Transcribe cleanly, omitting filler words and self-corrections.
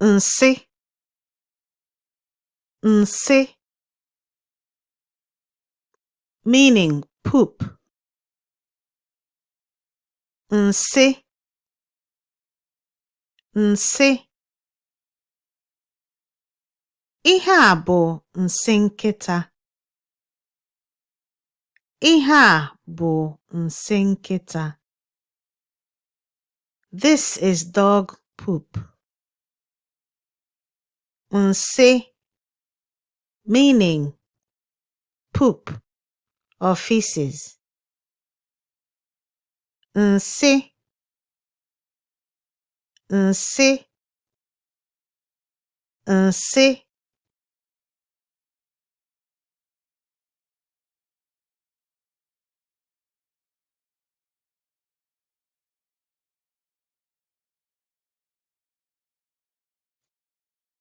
Nsị, nsị, meaning poop. Nsị, nsị. Ihe a bụ nsị nkịta. Ihe a bụ nsị nkịta. This is dog poop. Nsị, meaning poop or feces. Nsị, nsị, nsị.